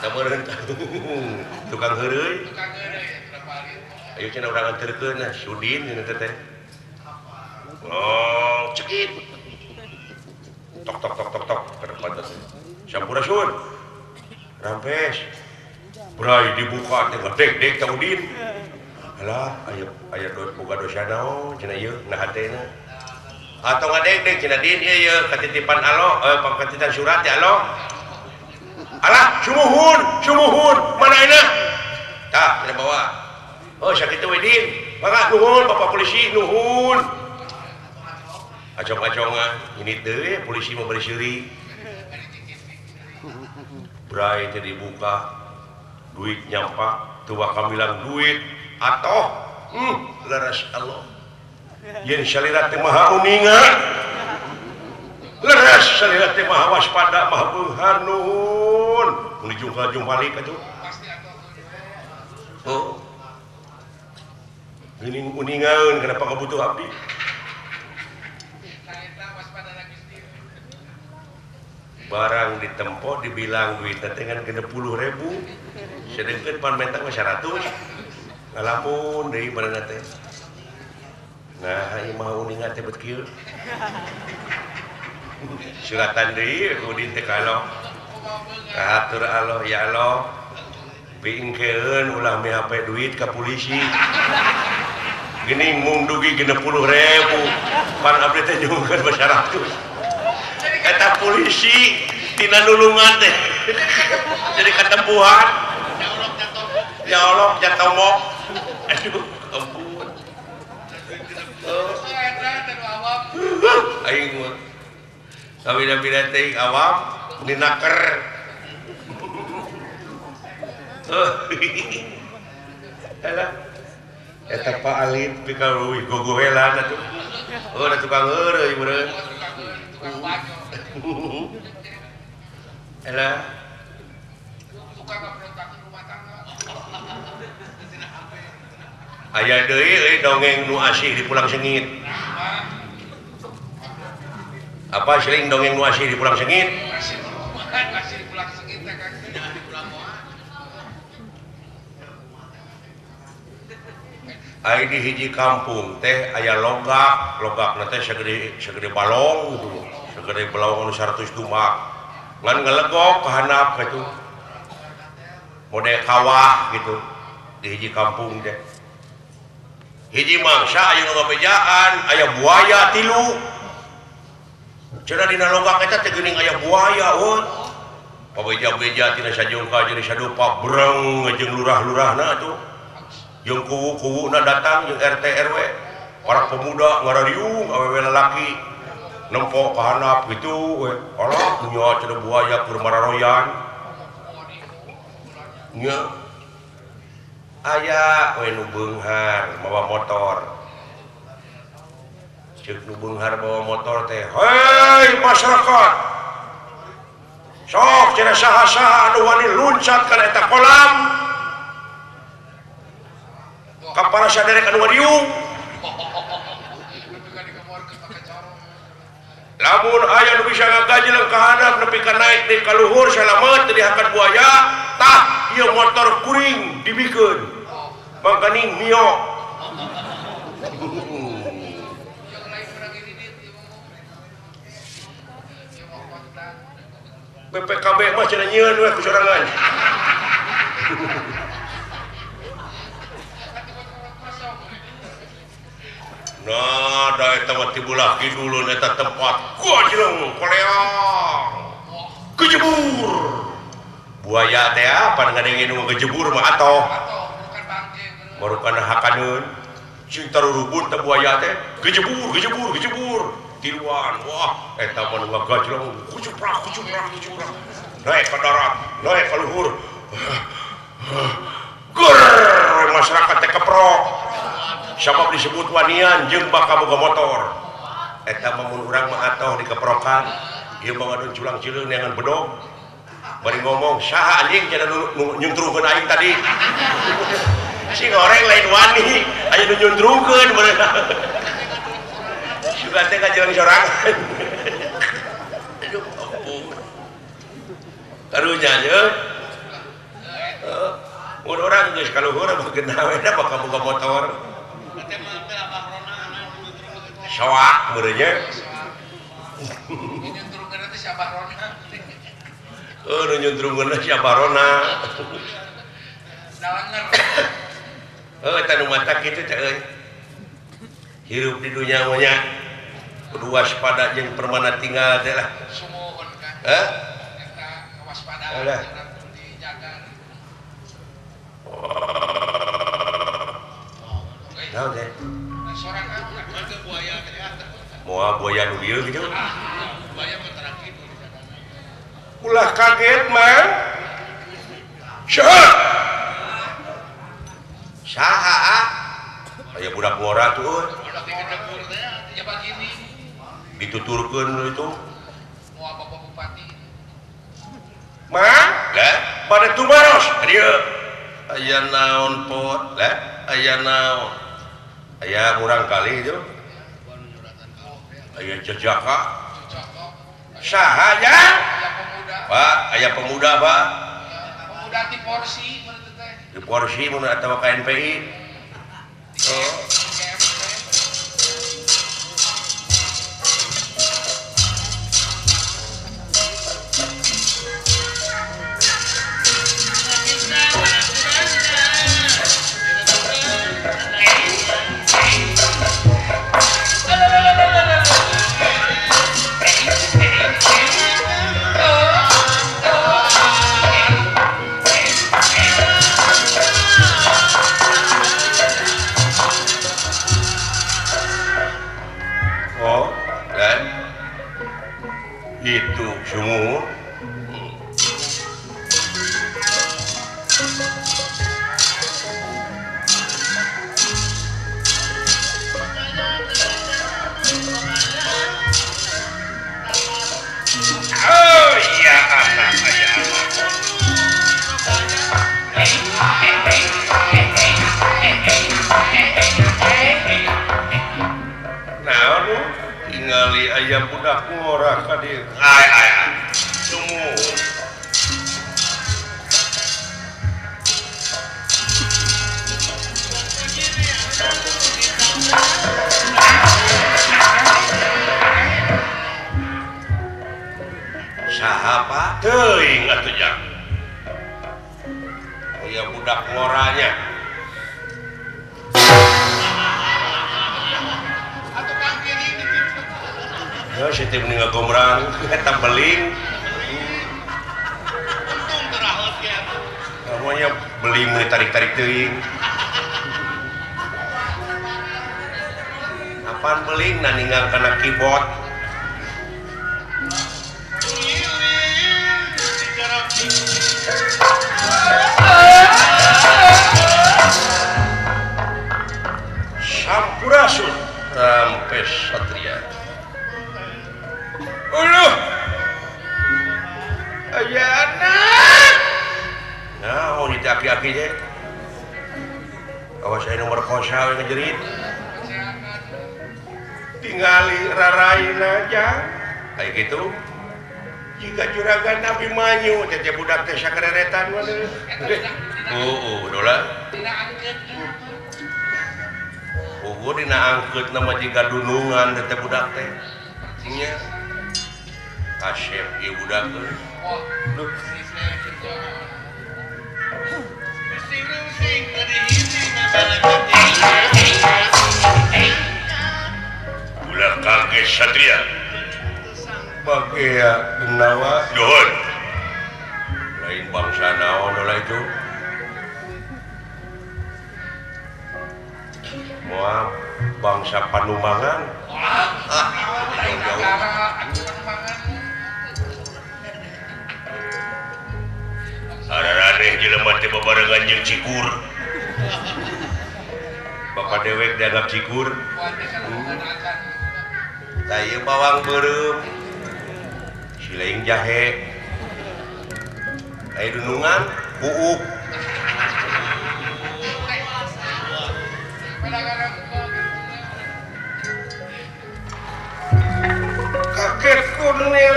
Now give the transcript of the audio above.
Teu tukang heureuy. Ayo cenah urang anterkeun nah Sudin cenah teh. Oh, cekit. Tok tok tok tok tok ke depan teh. Sampurasun. Rampes. Bray dibuka teh ngedek-dek ka Udin. Alah, aya aya boga dosa naon cenah ieu na hatena. Atau ngadek-dek cenah din ieu ieu katitipan alo, katitipan surat ya alo. Alah, sumuhun, sumuhun, mana enak? Tah, cenah bawa. Oh, sakitu we din. Mangga nuhun Bapak polisi, nuhun. Acong-acongan, ini teh polisi mau beri seuri. Bray teh dibuka, duit nyampak, tua kamilang duit atau leres Allah. Yen salira teh maha uninga. Leres salira teh maha waspada, maha beunghar nuhun. Mun dijungkal-jungkalik atuh. Oh. Geuning uningaeun kenapa kabutuh abdi? Barang ditempo dibilang duit teh ngan 60.000 sedengkeun pan menta mah 100 ngalamun deui barangna teh. Nah ieu mah uninga teh bet kieu suratan deui Udin teh ka Allah kahatur Allah ya Allah pingkeun ulah mihape duit ka polisi geuning mung dugi 60.000 pan abdi teh nyungkeun 100 kata polisi tina nulungan teh jadi ketempuhan ya Allah jatuh aduh ampun aing mah kawina-wina teh awam dinaker alah eta Pak Alit pikaluih gogohelan atuh oh da tukang heureuy meureun. Alah. Aya deui euy dongeng nu asih di Pulang Sengit. Apa sering dongeng nu asih di Pulang Sengit? Aya di hiji kampung teh aya logak, logakna teh sagede sagede balong gitu. Segede balong anu 100 dumak. Ngan ngelegok ka handap kitu. Mode kawah gitu di hiji kampung teh. Hiji mangsa aya nu ngabejaan, aya buaya tilu. Cenah dina logak eta teh geuning aya buaya euy. Pabeja-beja tina sajungka jeung sadupa breng jeung lurah-lurahna atuh. Jeung kuwu-kuwuna datang jeung RT RW. Para pemuda ngarariung awewe lalaki nempok ka handap gitu we. Alah nya cenah buaya keur mararoyan. Nya aya we nu beunghar mawa motor. Ceuk nu beunghar bawa motor teh, "Hei masyarakat. Sok cenah saha-saha anu wani luncat kana eta kolam. Ka para saderek anu ngariung." Lamun aya nu bisa ngagajleng ka handap nepi ka naik deui ka luhur salamet teu dihakan buaya, tah ieu motor kuring dibikeun. Mangkaning mio. BPKB mah cenah nyieun we ku sorangan. Nah, da eta mah tibulah kidulun eta tempat gojleng koleang. Kejebur. Buaya teh apa ngadenge nu ngejebur mah atoh. Baru kana hakaneun. Sing tarurubun teh buaya teh kejebur, kejebur, kejebur. Tiluan. Wah, eta mah nu ngagajleng kucuprak, kucuprak, kucuprak. Naik ka darat, naik ka luhur. Gur, masyarakat teh keprok. Sabab disebut wanian jeung baka boga motor. Eta mah mun urang mah atoh dikeprokan, ieu mah ngadon culang cileung neangan bedog. Bari ngomong, saha anjing cenah nu nyuntrukeun aing tadi. Si goreng lain wani, aya nu nyuntrukeun beunang. Sugan teh kajelang sorangan. Aduh ampun. Karunya ye. Mun urang geus kaluhur mah genah we da bakal boga motor. Soak meureunnya. Nyuntrungkeun teh si Abah Rona. Oh, nu nyuntrungkeun si Abah Rona. Dalanger. Heuh eta nu mata kitu teh euy. Hirup di dunya mah nya. Kudu waspada jeung permana tinggal teh lah. Sumuhun kan. Heh? Eta kewaspadaan kudu dijaga. Naon teh? Moal buaya nu ieu gitu. Ulah kaget mah. Saha? Saha? Aya budak ngora tuh. Dituturkeun itu. Moal bapak bupati. Mah? Lah, pada tumaros dieu. Aya naon pot? Lah, aya naon? Aya murang kali itu. Aya jejaka. Saha ya? Pak, aya pemuda, Pak. Pemuda di porsi mun teh. Di porsi mun atawa KNPI. Oh. Itu sumur. Oh iya anak ayah. Nah, lu tingali ayam budak ngorah ka dieu. Ay ay ay. Sumuhun. Saha Pak? Teuing atuh jang. Aya budak ngoranya. Ya, saya teh mending ngagombrang, eta beling. Untung terahot ya. Namanya beling meni tarik-tarik teuing. Apaan beling na ninggal kana keyboard. Sampurasun Rampes Satria. Uluh. Aya anak. Naon ieu aki-aki teh? Awas aya nu merkosa we ngejerit. Tingali raraina jang. Kayak gitu. Jika juragan Nabi Manyu teh budak teh sakereretan mah. Oh, dola. Puguh dina angkeut nama jiga dunungan teh budak teh. Nya. Kasep ieu budak teh. Duh. Ulah kaget Satria. Bagea genawa nuhun. Lain bangsa naon lah itu. Moal bangsa Panumangan. Ah, jauh-jauh. Araraneh jelema teh babarengan jeung cikur. Bapak dewek dianggap cikur. Tah ieu bawang beureum. Sileing jahe. Aya dunungan kuuk. Kaget kunir.